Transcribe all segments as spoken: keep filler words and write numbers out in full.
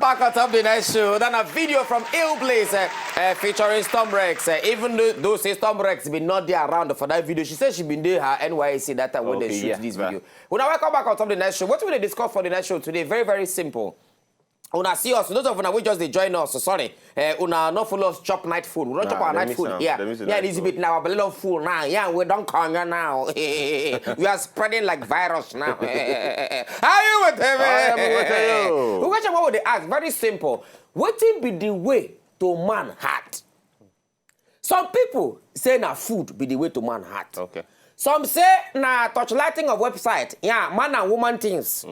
Back on top the night show, then a video from Ill Blaze uh, uh, featuring Storm Rex. Uh, even though, though say Storm Rex been not there around for that video, she said she been there her N Y C that time when they Okay, shoot yeah, this yeah. video. Una welcome back on top the night show. What we dey discuss for the night show today? Very, very simple. Una see us, those of una wey just dey join us, sorry. Uh, una no follow us chop night food. We don't Nah, chop our they night miss food. am. Yeah, They miss the yeah, night this food. Bit now, our belly don full now. Yeah, we don come here now. We are spreading like virus now. How you with me? I am with you. We question what we dey ask. Very simple. Wetin be the way to man heart? Some people say na food be the way to man heart. Okay. Some say na torchlighting of website. Yeah, man and woman things.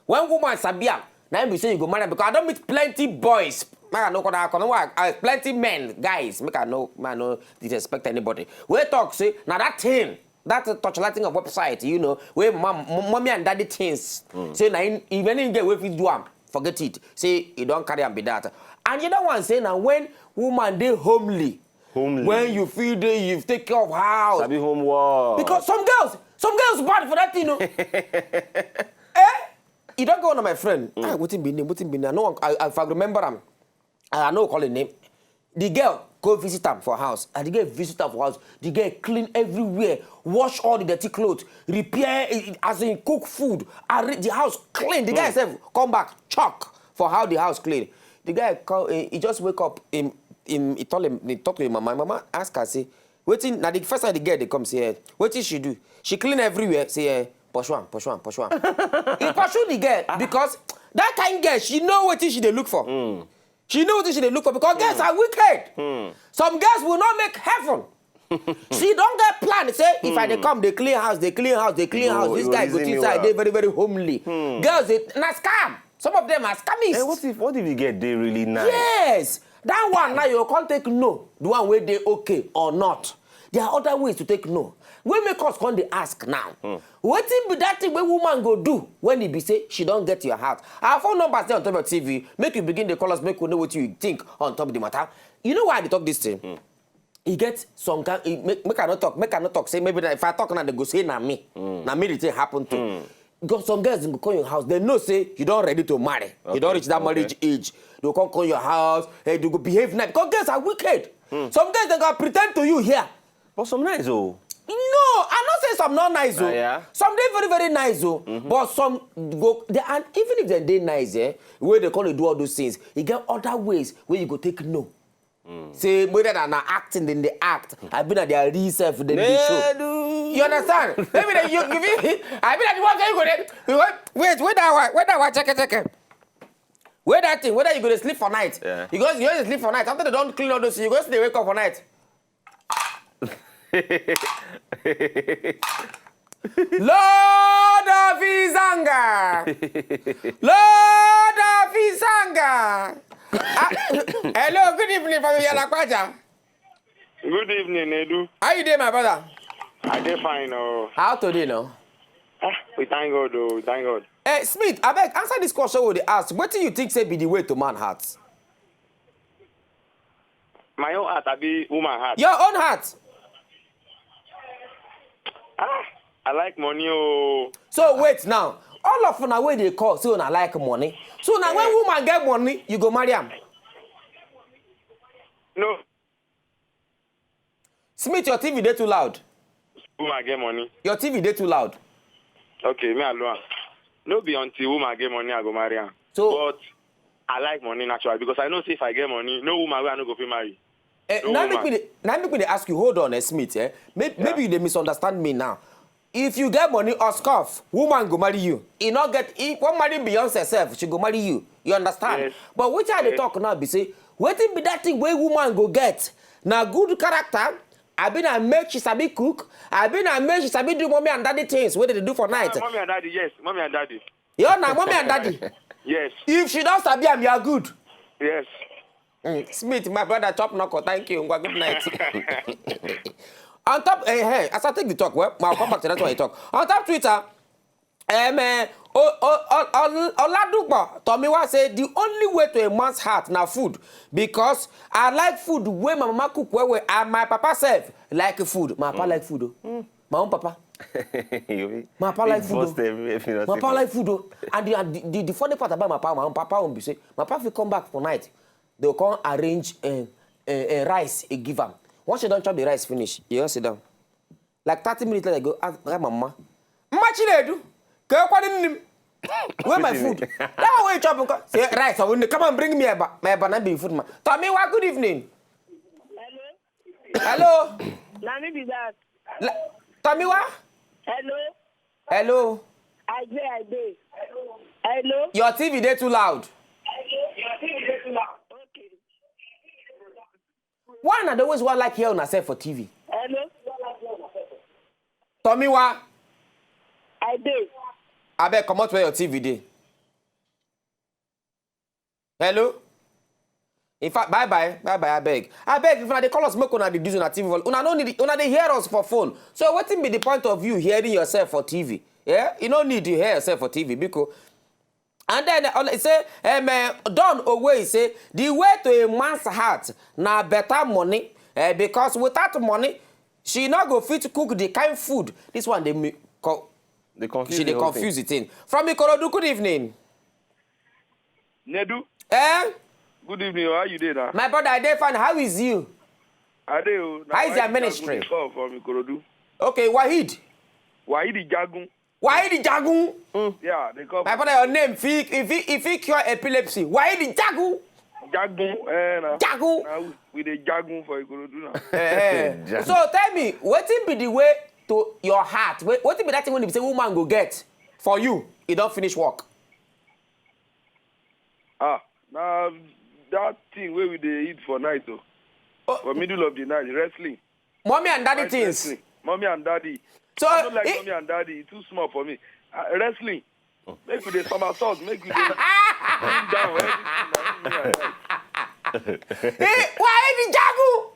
When woman sabi am, na im be say you go marry am because I don meet plenty boys. Make I no call that call. No, I, I, plenty men, guys. Make I no, make I no disrespect anybody. We talk say na that thing, that torchlighting of website. You know, where mom, m- mommy and daddy things. Say na in, if any girl wey fit do am, forget it. Say you don carry am be that. And the other one say na when woman dey homely. Homely. When you feel dey, you take care of house. Sabi homework. Because some girls, some girls bad for that thing, you know. Eh? You don't go on my friend. Ah, wetin be name? Wetin be name? I know. I, if I remember am, I know call the name. The girl go visit am for house, and the girl visit am for house. The girl clean everywhere, wash all the dirty clothes, repair, eh, as in cook food, arrange the house clean. The guy sef come back, shock for how the house clean. The guy come, eh, he just wake up. Him, him, he tell him, he talk to him mama. Mama ask her say, wetin? Na the first time the girl dey come say, eh, wetin she do? She clean everywhere. Say, eh, pursue am, pursue am, pursue am. He pursue the girl because that kind girl, she know wetin she dey look for. She know wetin she dey look for because girls are wicked. Some girls will not make heaven. She don get plan say if I dey come, dey clean house, dey clean house, dey clean Go- house. This go guy go reason think you say I well. Dey very, very homely. Girls dey na scam. Some of them are scammists. Eh, what if what if you get dey really nice? Yes, that one now you come take no, the one wey dey okay or not. There are other ways to take no. Wey make us come dey ask now. Wetin be that thing wey woman go do when e be say she don get your heart? Our phone numbers dey on top of T V. Make you begin dey call us, make we know wetin you think on top of the matter. You know why I dey talk this thing? E get some kind, e make, make I no talk, make I no talk. Say maybe if I talk now, they go say na me. Na me the thing happen to. Because some girls go come your house, they know say you don ready to marry. You don Okay, reach that okay. Marriage age. They go come, come your house, hey, they go behave nice. Because girls are wicked. Some girls, they go pretend to you here. But some nice oh. No, I not say some not nice. Oh. Ah, yeah? Some dey very, very nice. Oh. But some go, they, and even if they dey nice, eh, where they call it do all those things, you get other ways where you go take no. Say whether na, na acting, then they act. I been at their real self, then they show. Nedu. You understand? Maybe that you, you feel, I been at the one thing you go there. You go, wait, wait that one, wait that one, check it, check it. Where that thing, whether you go to sleep for night. Yeah. You go, you go to sleep for night. After they don't clean all those, you go still wake up for night. Lord of his anger. Lord of his anger. Ah, hello, good evening from Yalakwaja. Good evening, Edu. How you doing, my brother? I dey fine, oh. How today now? Ah, we thank God, oh, we thank God. Hey, Smith, I beg, answer this question with the ask. What do you think say be the way to man heart? My own heart, I be woman heart. Your own heart. Ah, I like money, oh. So wait now. All of una wey dey call say una like money. So now when woman get money, you go marry am. No, Smith, your T V dey too loud. Woman get money. Your T V dey too loud. Okay, me alone. No be until woman get money, I go marry am. So- But I like money naturally because I know say if I get money, no woman wey I no go fit marry. Eh, No now make woman. me dey- now make me dey ask you. Hold on, eh, Smith. Eh? Maybe, maybe you dey misunderstand me now. If you get money or scoff, woman go marry you. E no get, if one marry Beyonce sef, she go marry you. You understand? Yes. But wetin I dey Yes. talk now be say, wetin be that thing wey woman go get? Na good character. I been I make she sabi cook. I been I make she sabi do mommy and daddy things wey they dey do for night. Ah, mommy and daddy, yes, mommy and daddy. You na mommy and daddy. Yes. If she don sabi am, you are good. Yes. Mm, Smith, my brother, chop knuckle. Thank you. Ngwa, good night. On top, eh, hey, as I take the talk, well, I'll come back to that one I talk. On top Twitter, um, eh, o, o, o, o, Oladupo Tomiwa say the only way to a man's heart na food because I like food wey my mama cook well well and my papa sef like food. My papa like food. Oh. My own papa. My papa like food o. My papa like food o. And the, and the, the, the funny part about my papa, my papa will be say, my papa fit come back for night, they go come arrange uh, uh, uh, rice, he give am. Once you don chop the rice finish, you don sit down. Like thirty minutes later, go ask my mama, "Mama Chinedu, ka ekwa nne m? Where my food?" That one wey you chop, nko? Say, "Rice, I will come and bring me eba. My eba na be food ma." Tomiwa, good evening. Hello. Na me be that. La- Tomiwa? Hello. Hello. I dey, I dey. Hello. Your T V dey too loud. Okay. Why una dey always wan like hear una sef for T V? Hello. Tomiwa, I dey. Abeg comot where your T V dey. Hello? In fact, bye bye, bye bye, abeg. Abeg, if una dey call us, make una reduce una T V volume. Una no need, una dey hear us for phone. So wetin be the point of you hearing yourself for T V? Yeah? You no need to hear yourself for T V, biko. And then uh, say, um, uh, Don Owe say, the way to a man's heart na better money, uh, because without money, she no go fit cook the kind food. This one dey mi- co- They confuse she dey the whole confuse thing. The thing. From Ikorodu, good evening. Nedu, Eh? Good evening. How you dey now? My brother, I dey fine. How is you? I dey o. Na How is why your you ministry? Dey call from Ikorodu. Okay, Waheed. Waheed Jagun. Waheed Jagun. Yeah, they call. My brother, your name, if he, if he, if he cure epilepsy, Waheed Jagun. Jagun. Eh, na. Jagun. Na we- we dey Jagun for Ikorodu now. Eh, eh. So tell me, wetin be the way to your heart? Wait, wetin be that thing wey be say woman go get for you? E don finish work. Ah, na that thing wey we dey eat for night o. Oh. For middle of the night, wrestling. Mommy and daddy Night things. Wrestling. Mommy and daddy. So, I don't like eh, mommy and daddy. It's too small for me. Uh, wrestling. Make we dey somersault. Make we dey bring down everything. Na me and daddy. Eh, Waheed Jagun.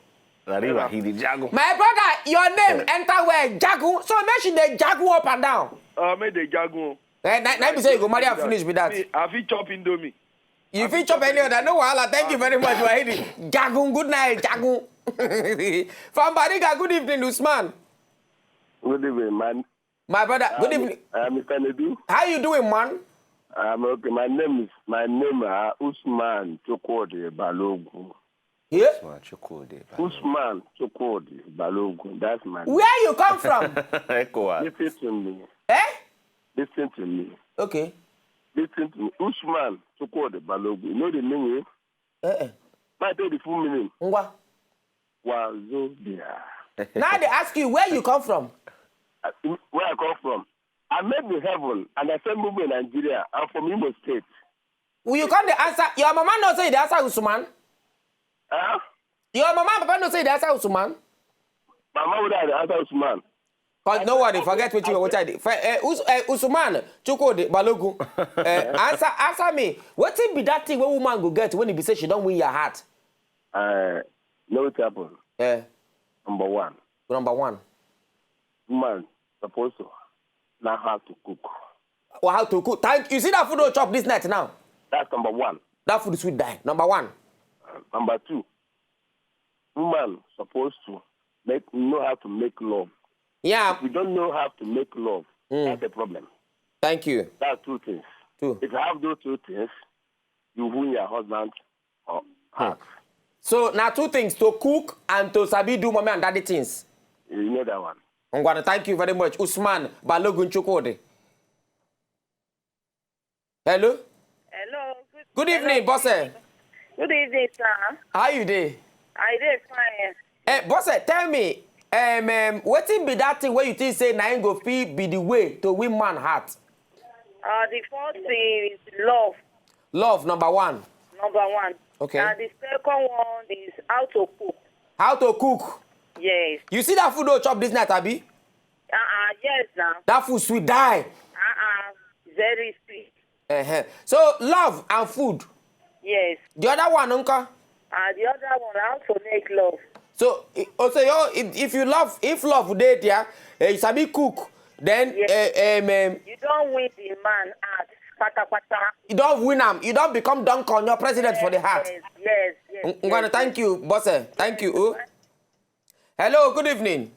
Nariwa, he the Jago. My brother, your name enter where Jagun. So make she dey Jagun up and down. Uh, make dey Jagun. Eh, na, na be say you go marry and finish with that. Me, I fit chop Indomie. You fit chop any other, no wahala. Thank you very much, Waheed. Jagun, good night, Jagun. From Bariga, good evening, Usman. Good evening, man. My brother, good evening. Uh, Mister Nedu. How you doing, man? I'm okay. My name is my name uh, Usman Chukwudi Balogun. Yeah? Usman Chukwudi. Usman Chukwudi Balogun. That's my name. Where you come from? ECOWAS. Listen to me. Eh? Listen to me. Okay. Listen to me. Usman Chukwudi Balogun. You know the meaning? Eh, eh. But I tell the full meaning. Ngwa. Wazobia. Now they ask you where you come from. Uh, where I come from? I made the heaven and I sent movie in Nigeria. I'm from Imo State. Will you come the answer? Your mama no say the answer Usman. Huh? Your mama and papa no say the answer Usman. Mama would have the answer Usman. Cause no worry, forget what you what I did. For, uh, Us, uh, Usman Chukwudi Balogun. Uh, answer, answer me. Wetin be that thing wey woman go get when e be say she don win your heart? Uh, know what happened? Eh, Number one, number one. Woman supposed to learn how to cook. Or how to cook? Thank you. See that food wey you chop this night now. That's number one. That food sweet die. Number one. Number two, woman supposed to make know how to make love. Yeah. If you don't know how to make love, Mm. that's a problem. Thank you. That's two things. Two. If you have those two things, you win your husband or heart. So now two things: to cook and to sabi do mommy and daddy things. You know that one. Ngwana, thank you very much, Usman Balogun Chukwudi. Hello. Hello. Good evening, boss. Eh. Good evening, sir. How you dey? I dey fine. Eh, boss, eh, tell me, um, um, wetin be that thing wey you think say na im go fit be the way to win man heart? Uh, the first thing is love, Love number one. number one. Okay. And the second one is how to cook. How to cook? Yes. You see that food wey you chop this night, abi? Uh-uh, yes, now. That food sweet die. Uh-uh, very sweet. Uh-huh. So love and food. Yes. The other one, nko? Uh, the other one, how to make love. So i- also, yo, if, if you love, if love dey there, eh, you sabi cook, then Yes. eh, um, um, You don't win the man heart. Pata pata. You don win am. You don become Don Konyo, president for the heart. Yes, yes, yes. Ng- Ngwana, thank you, boss. Eh. Thank you. Oh. Hello, good evening.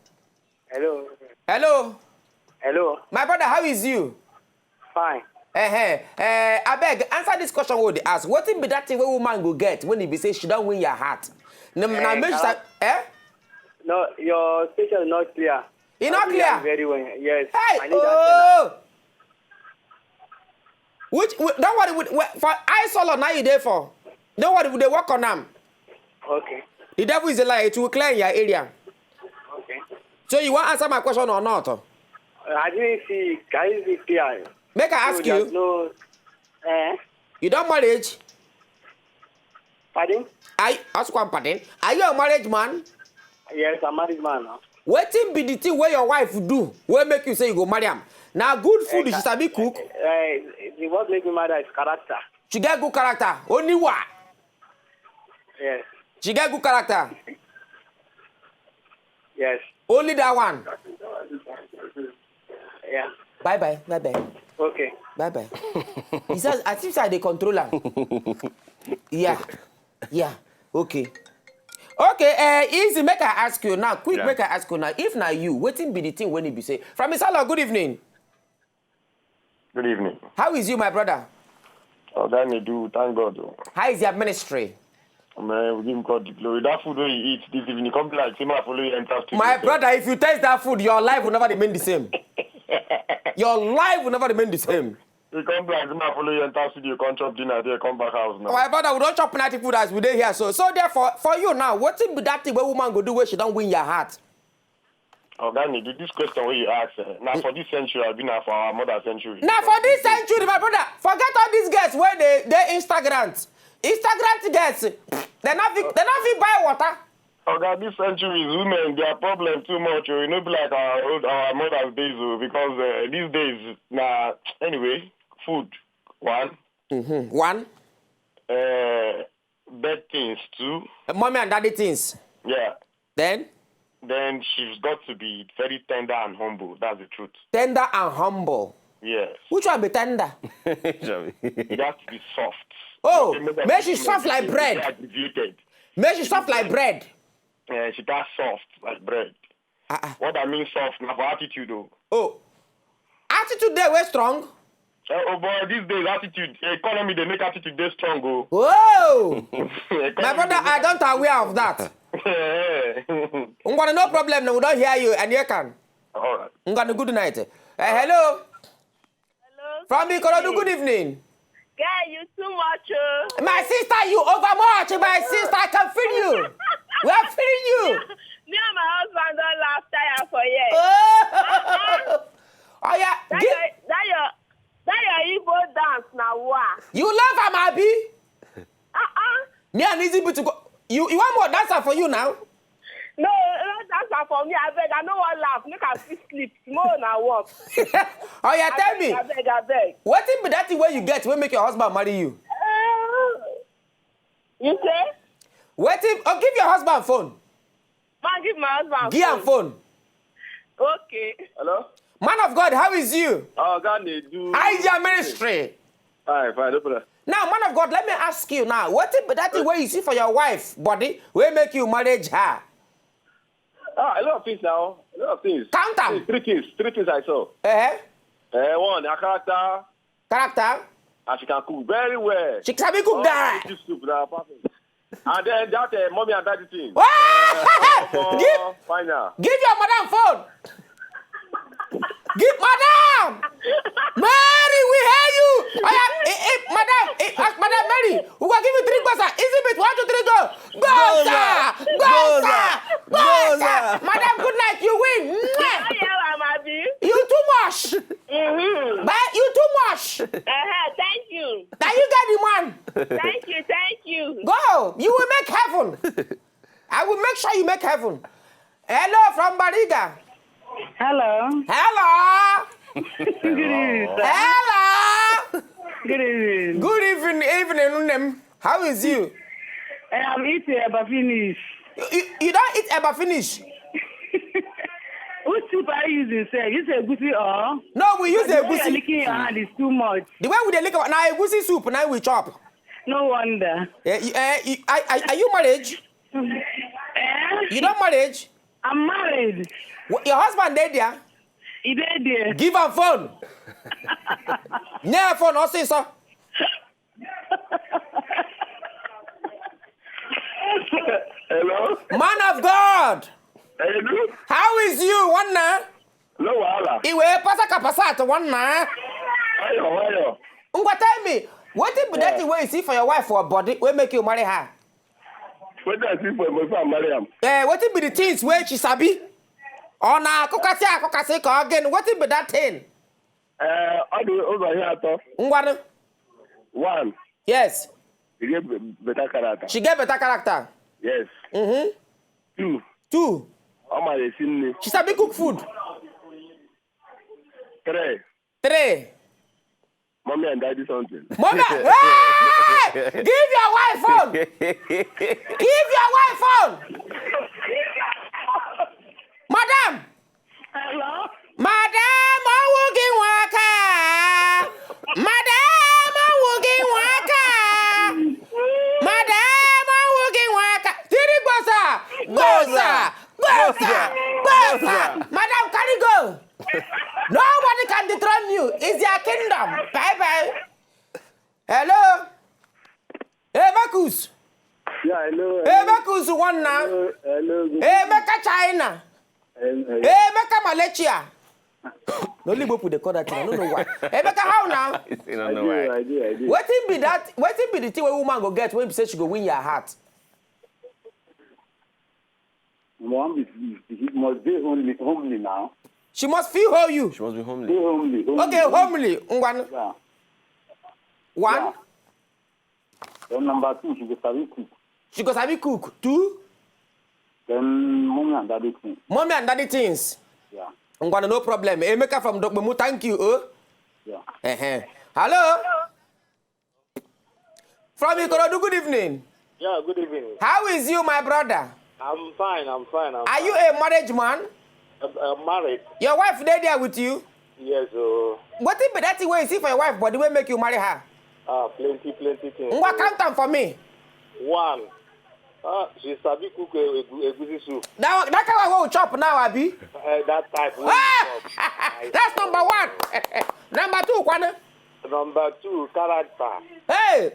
Hello. Hello. Hello. My brother, how is you? Fine. Uh-huh. Uh, abeg, answer this question wey dey ask. Wetin be that thing wey woman go get when e be say she don win your heart? Na na Eh, make she Kala- start. Eh? No, your station is not clear. E not Not clear clear? Very well. Yes. Hey, I need that oh. Which we- don't worry, we, we, for I solo now you there for. Don't worry, we dey work on am. Okay. The devil is a lie. It will clear in your area. Okay. So you want answer my question or not? I didn't see. Can you see clear? Make I So ask there's you. No. Eh? You don marriage? Pardon? I ask one pardon. Are you a married man? Yes, I'm married man now. Wetin be the thing wey your wife do wey make you say you go marry am? Na good food she sabi cook. Uh, the what make me mad is character. She get good character. Only wa. Yes. She get good character. Yes. Only that one. Yeah. Bye bye. Bye bye. Okay. Bye bye. He says, as if say I dey control am. Yeah. Yeah. Okay. Okay, uh, easy. Make I ask you now. Quick, Yeah. Make I ask you now. If na you, wetin be the thing when e be say? From Isalo, good evening. Good evening. How is you, my brother? Oh, that may do. Thank God. Oh. How is your ministry? Man, we give God the glory. That food wey you eat this evening, come be like say I follow you enter studio. My brother, if you taste that food, your life will never remain the same. Your life will never remain the same. You come be like say I follow you enter studio, come chop dinner there, come back house now. My brother, we don't chop plenty food as we dey here. So, so therefore, for you now, wetin be that thing wey woman go do wey she don win your heart? Oga Nedu, this question wey you ask, eh, na for this century, abi na for our mother century? Na for this century, my brother. Forget all these girls wey dey dey Instagram. Instagram girls, they no fit they no fit buy water. Oga, this century is women, their problem too much. Oh, you know, be like our old, our mothers days, oh, because uh, these days, na anyway, food one, Mm-hmm. One, uh, bed things two, mommy and daddy things. yeah. Then Then she's got to be very tender and humble. That's the truth. Tender and humble. Yes. Which one be tender? It has to be soft. Oh, Make that make she woman soft like be bread. Aggravated. Make she soft like bread. Uh, she got soft like bread. Ah, ah. What I mean soft, na for attitude though. Oh, attitude dey wey strong. Uh, oh boy, these days attitude, economy they make attitude dey strong. Oh. Oh, Economy my brother, dey make I don't aware of that. Yeah. Ngwana, no problem. No, we don't hear you and you can. All right. Ngwana, good night. Uh, hello. Hello. From Ikorodu, good evening. Guy, you too much. Oh. My sister, you overmuch. My sister, I can feel you. We are feeling you. Me and my husband don't laugh tire for years. Oh, oh yeah. That Give, your that your that your Igbo dance na wa. You love am, Abi? Uh-uh. Me and Easy Bit to go. You, you want more dancer for you now? No, no dance am for me. I beg, I no wan laugh. Make I fit sleep. Tomorrow na work. Oh yeah, tell me. I beg, I beg. Wetin be that thing wey you get wey make your husband marry you? Uh, you say? Wetin? Oh, give your husband phone. Man, give my husband. Give am phone. Okay. Hello? Man of God, how is you? Oh, God, they do. How is your ministry? Fine, fine, no problem. Now, man of God, let me ask you now. Wetin be that thing wey you see for your wife body wey make you marriage her? Ah, a lot of things now. A lot of things. Count am. Three, three things. Three things I saw. Eh? Uh, one, her character. Character. And she can cook very well. She sabi cook Oh, die. This soup now, perfect. And then that uh, mommy and daddy thing. Ah! Oh, Give, final. Give your madam phone. Give madam. Mary, we hear you. Oh yeah, eh, eh, madam, eh, ah, madam Mary, we go give you three gbasa. Easy Bit, one, two, three, go. Gbasa, gbasa, gbasa. Madam, good night. You win. Mwah. I hear am, Abi. You too much. Mm-hmm. But you too much. Uh-huh. Thank you. Now you get the man. Thank you. Thank you. Go. You will make heaven. I will make sure you make heaven. Hello from Bariga. Hello. Hello. Good evening, sir. Hello. Good evening. Good evening, evening, Unem. How is you? I am eating eba finish. You, you, you don't eat eba finish. Which soup are you using, sir? You say egusi or? No, we use The way you're egusi. licking your hand is too much. The way we dey lick now egusi soup now we chop. No wonder. Eh, you- eh, you- are, are, are you married? Eh? You don't married? I'm married. Wha- Your husband dey there? Ide there. Give am phone. Nye phone ọsịsọ. Hello? Man of God. Hello? How is you, nwanna? No wahala. I wee pasa ka pasa atụ nwanna. Wayo, wayo. Ngwa, tell me, wetin be that thing wey you see for your wife for body wey make you marry her? Wetin I see for before I marry am? Eh, wetin be the things wey she sabi? Ọ na-akụkasị akụkasị ka ọ gịnị? Wetin be that thing? Eh, ọ dị ụzọ ihe atọ. Ngwanụ. One, Yes. you get be- better character. She get better character. Yes. Mm-hmm. Two, Two. ọ mara esi nri. She sabi cook food. Three, Three. Mommy and daddy something. Mommy, hey! Give your wife phone. Give your wife phone. Madam. Hello? Madam, ọnwụ gị nwa aka. Madam, ọnwụ gị nwa aka. Madam, ọnwụ gị nwa aka. Tiri gbosa, gbosa, gbosa, gbosa. Madam, carry go. Nobody can dethrone you. It's your kingdom. Bye bye. Hello. Hey, Marcus. Yeah, hello. Hey, Marcus, one now. Hello, hello. Good Hey, Mecca China. hello, hello. Hey, Mecca Malaysia. No, only people dey call that thing. I don't know why. Hey, Mecca, how now? You I don't know do, why. I do, I do. Wetin be that? Wetin be the thing wey woman go get wey be say she go win your heart? Number one, be, be, be, must be homely, homely now. She must feel how you. She must be Be homely. homely, homely. Okay, homely. Ngwan. Yeah. One. Yeah. Then number two, she go sabi cook. She go sabi cook. Two. Then mommy and daddy thing. Mommy and daddy things. Yeah. Ngwan, no problem. Emeka from Dokpemu, thank you. Oh. Yeah. Uh-huh. Hello. From Ikorodu, good evening. Yeah, good evening. How is you, my brother? I'm fine. I'm fine. I'm Are you fine. A marriage man? I'm, I'm married. Your wife dey there with you? Yes. Oh. Wetin be that thing wey you see for your wife body wey make you marry her? Ah, plenty, plenty things. Ngwa, count am for me. One. Ah, she sabi cook a, a, egusi soup. That one, that kind of one we chop now, abi? Uh, that type. Wey Ah! we chop. That's number one. Number two, kwana. Number two, character. Hey.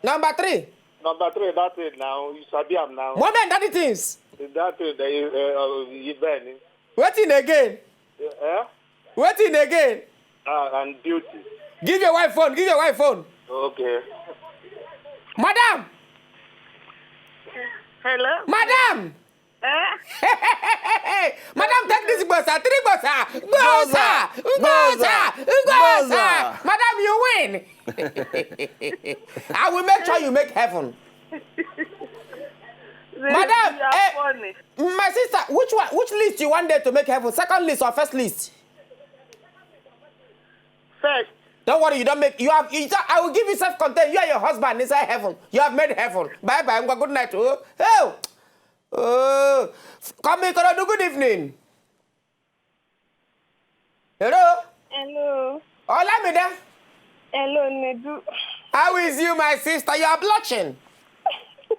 Number three. Number three, that thing now. You sabi am now. Mommy and daddy things. That thing, that you, uh, uh, you burn. Wetin again? Eh? Wetin again? Uh, and beauty. Give your wife phone. Give your wife phone. Okay. Madam. Hello? Madam. Eh? Madam, take this gbosa. Three gbosa. Gbosa. Gbosa. Gbosa. Madam, you win. I will make sure you make heaven. Madam, You are eh, funny. My sister, which one? Which list you want there to make heaven? Second list or first list? First. Don't worry, you don't make. You have. You, I will give you self-contained. You and your husband inside heaven. You have made heaven. Bye bye. Good night. Oh, oh. Oh. Come, Ikorodu. Good evening. Hello. Hello. Olamide. Hello, Nedu. How is you, my sister? You are blushing.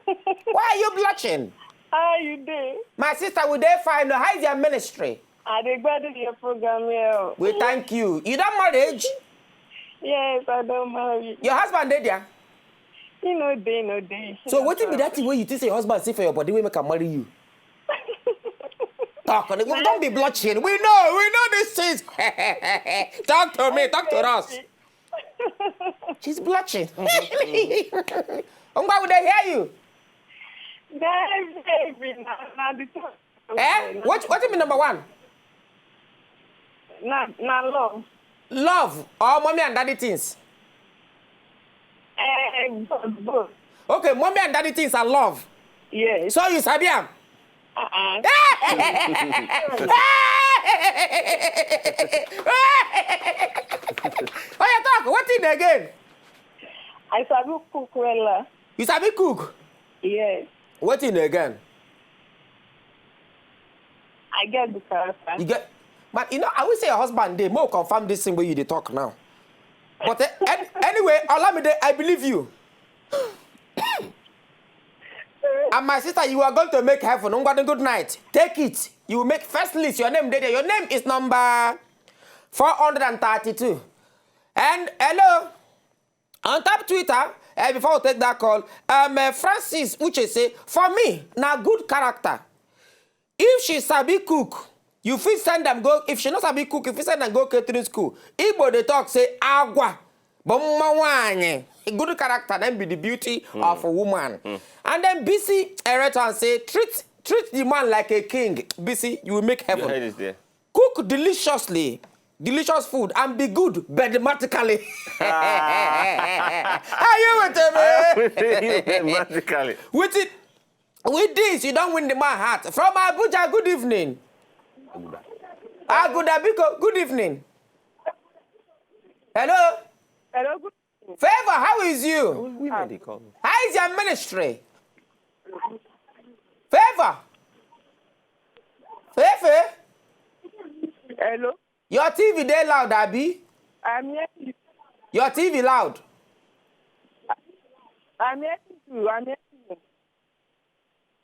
Why are you blushing? How you dey? My sister, we dey fine. How is your ministry? I dey gbadu your program here. We thank you. You don marriage? Yes, I don marry. Your husband dey there? He no dey, no dey. So wetin be that thing wey you think say your husband see for your body wey make am marry you? Talk, don't be blushing. We know, we know these things. Talk to me, talk to us. She's blushing. Ngwa, we dey hear you. That baby na na the talk. Eh? What, what do you mean number one? Na na love. Love or mommy and daddy things? Eh, both, both. Okay, mommy and daddy things are love. Yes. So you sabi am? Uh-uh. Oya talk, wetin again? I sabi cook wella. You sabi cook? Yes. Wetin again? I get the character. You get, but you know, I will say your husband dey. Mo confirm this thing wey you dey talk now. But eh, an- anyway, Olamide, I believe you. And my sister, you are going to make heaven. Ngwadi, good night. Take it. You will make first list. Your name dey there. Your name is number four hundred and thirty-two. And hello, on top Twitter, eh, before we take that call, um, uh, Francis Uche say, for me, na good character. If she sabi cook, you fit send am go. If she no sabi cook, you fit send am go catering school. Igbo dey talk say agwa bụ mma nwaanyị. A good character then be the beauty of a woman. And then B C Ereton say, treat treat the man like a king. B C, you will make heaven. Your head is there. Cook deliciously, delicious food, and be good bedmatically. Are you with me? Bedmatically. With it, with this, you don't win the man heart. From Abuja, good evening. Aguda Biko, good evening. Hello? Hello, good Favor, how is you? Women dey come. How is your ministry? Favor? Favor? Hello. Your T V dey loud, abi? I'm hearing you. Your T V loud. I'm hearing you. I'm hearing you.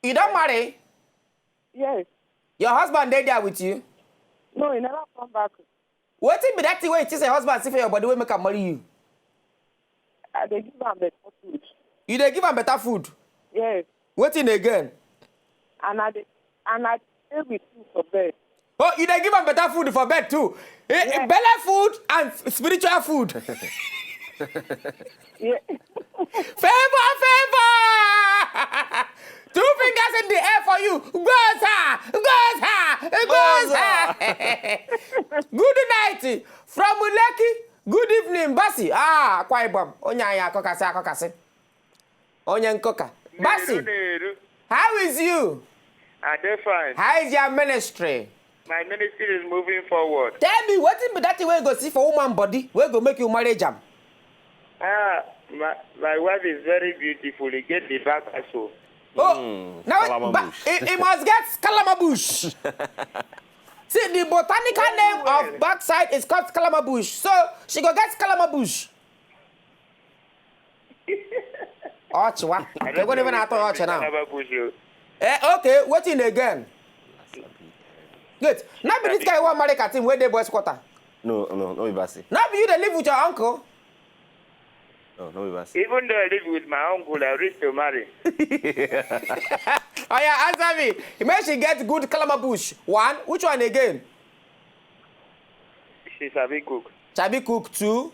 You don marry? Yes. Your husband dey there with you? No, he never come back. Wetin be that thing wey you think say husband see for your body wey make am marry you? I dey give am better food. You dey give am better food. Yes. Wetin again? And I dey and I dey stay with him for bed. Oh, you dey give am better food for bed too. Eh, eh, Yes. Belle food and f- spiritual food. Yeah. Favor, favor! Two fingers in the air for you. Goza, goza, goza. Good night from Lekki. Good evening, Basi. Ah, Akwa Ibom. Onye anyị akọkasị akọkasị. Onye nkụka. Basi, Neru, how is you? I dey fine. How is your ministry? My ministry is moving forward. Tell me, wetin be that thing wey you go see for woman body wey go make you marry am? Ah, my my wife is very beautiful. He get the back also. Oh, now Kalama but bush. He, he must get kalama bush. See, the botanical name of backside is called kalama bush. So she go get kalama bush. Ọchịwa. They go even atọ ọchị now. Kalama bush, oh. Eh, okay, wetin again? Good. Now be this guy wan marry Katim wey dey boys quarter. No, no, no, Ibasi. Now be you dey live with your uncle. No, no, Ibasi. Even though I live with my uncle, I reach to marry. Oh yeah, answer me. Make she get good kalama bush. One, which one again? She sabi cook. Sabi cook too.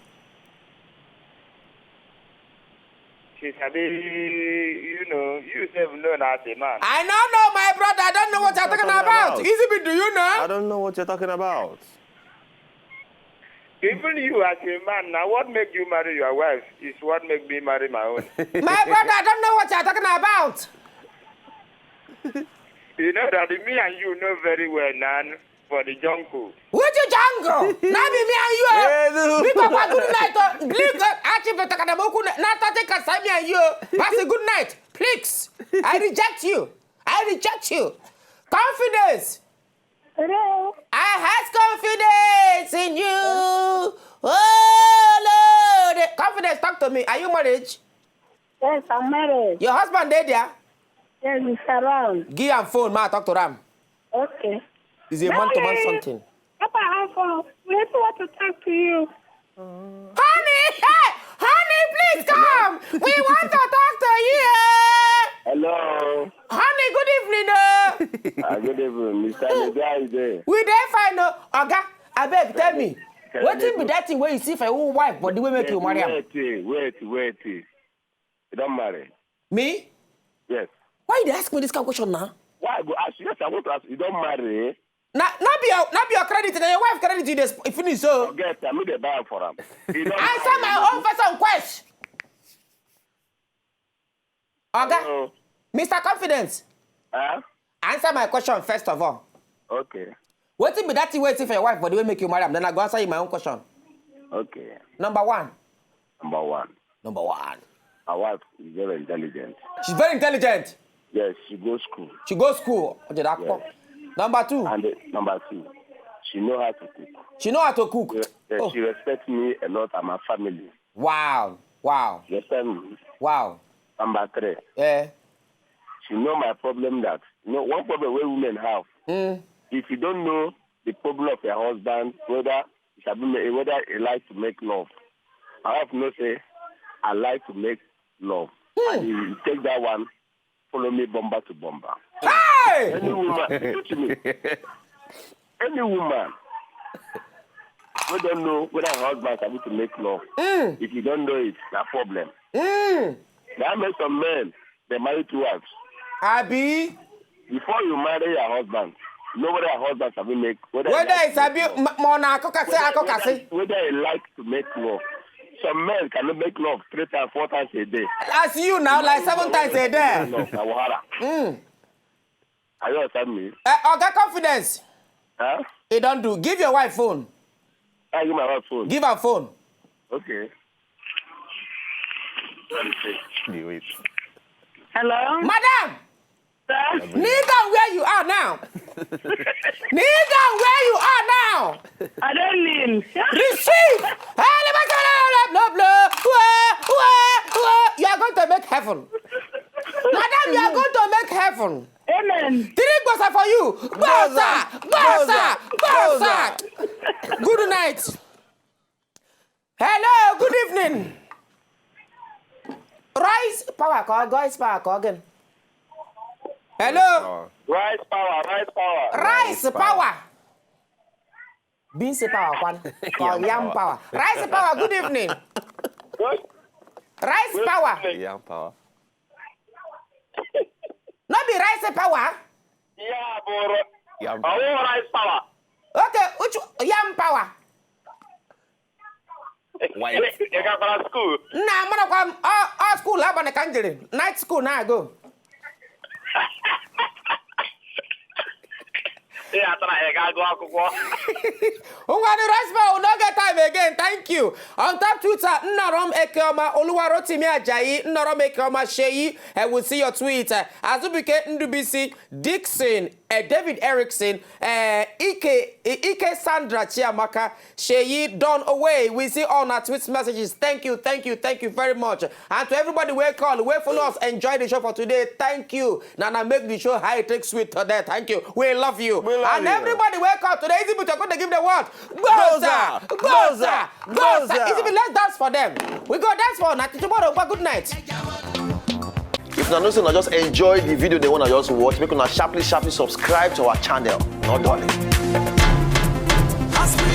She sabi, you know, you sef know na as a man. I don't know, my brother. I don't know what you're talking Talking about. about. Easy be, do you know? I don't know what you're talking about. Even you as a man, now what make you marry your wife is what make me marry my own. My brother, I don't know what you're talking about. You know that me and you know very well, Nan, for the jungle. Which jungle? Not be me and you. Hey, dude. Because for good night, oh, please, God, actually, for talking about good night, not talking concern me and you. That's a good night. Please, I reject you. I reject you. Confidence. Hello. I has confidence in you. Oh Lord. Confidence, talk to me. Are you married? Yes, I'm married. Your husband dey there? Yes, he's around. Give am phone, ma, talk to am. Okay. He's a man to man Married. Something. Papa, Uncle, we want to talk to you. Honey, hey, honey, please come. We want to talk to you. Hello. Honey, good evening. Oh. Ah, good evening, Mister Levi is there. We dey fine. Oh. Oga, abeg tell me. Tell Wetin me. Be that thing wey you see for your wife body wey make you marry am? Wait, wait, wait. You don marry? Me? Yes. Why you dey ask me this kind of question now? Why I go ask you? Yes, I want to ask you. You don marry? Na na be your na be your credit, na your wife credit you dey sp- finish so. Forget, I mean the buy for am. You don Answer my own first question. Oga, Hello. Mister Confidence, Huh? Answer my question first of all. Okay. Wetin be that thing wey you see for your wife body wey make you marry am? Then I go answer you my own question. Okay. Number one. Number one. Number one. My wife is very intelligent. She's very intelligent. Yes, she goes school. She goes school. Okay, that Yes. Number two. And uh, number two, she know how to cook. She know how to cook. Yes, yes, Oh, she respects me a lot and my family. Wow. Wow. You understand me? Wow. Number three, Eh. You know my problem that, you know, one problem where women have. Mm. If you don't know the problem of your husband, whether he shall be ma-, whether he like to make love, I have no say, I like to make love. Mm. And you take that one, follow me bumper to bumper. Hey! Any woman, listen to me. Any woman who don't know whether her husband is able to make love, mm, if you don't know it, no problem. Mm. That makes some men, they marry two wives. Abi? Before you marry your husband, know whether your husband sabi make, whether he, whether like it's to make abi love, ma ọ na-akụkasị whether, akụkasị, whether, whether he likes to make love. Some men cannot make love three times, four times a day. As you now, like seven times a day. No, na wahala. Mm. Are you understand me? Uh, Oga Confidence. Huh? He don't do. Give your wife phone. I give my wife phone. Give her phone. Okay. Let me see. Dey wait. Hello? Madam! Sir? Kneel down where you are now. Kneel down where you are now. I don't kneel. Receive. Hey, let me tell you, blah, blah, blah. Wah, wah, wah. You are going to make heaven. Madam, you are going to make heaven. Amen. Three gbosa for you. Gbosa, gbosa, gbosa. Good night. Hello, good evening. Rise power, call, guys, power, call again. Hello. Rise power, rise power. Rise power. Beans power, kwan. Or yam power. Rise power, good evening. Good. Rise power. Yam power. No be rice power. Yeah, bro. Yam power. Oh, rice power. Okay, which yam power? White. Ị gakwara school? Nna, amarakwa m, ọ, ọ school abalị ka m jere. Night school na-agụ. Ị atara ya gaa gụọ akwụkwọ. Ngwanụ, Rice Power, we no get time again. Thank you. On top Twitter, Nnorom Ekeoma, Oluwarotimi Ajayi, Nnorom Ekeoma Sheyi, I will see your tweet. Uh, Azubike Ndubisi, Dixon, uh, David Erickson, uh, Ike, Ike Sandra Chiamaka, Sheyi Don Away. We see all our tweets messages. Thank you, thank you, thank you very much. And to everybody who call, who follow us, enjoy the show for today. Thank you. Nana make the show high, take sweet today. Thank you. We love you. We love you. And everybody who call today, Easy Buto, go to give the word. Gboza, gboza, gboza. Easy, let's dance for them. We go dance for now. Tomorrow, but good night. If una know say una just enjoy the video, they wanna just watch, make una sharply, sharply subscribe to our channel. No darling. As we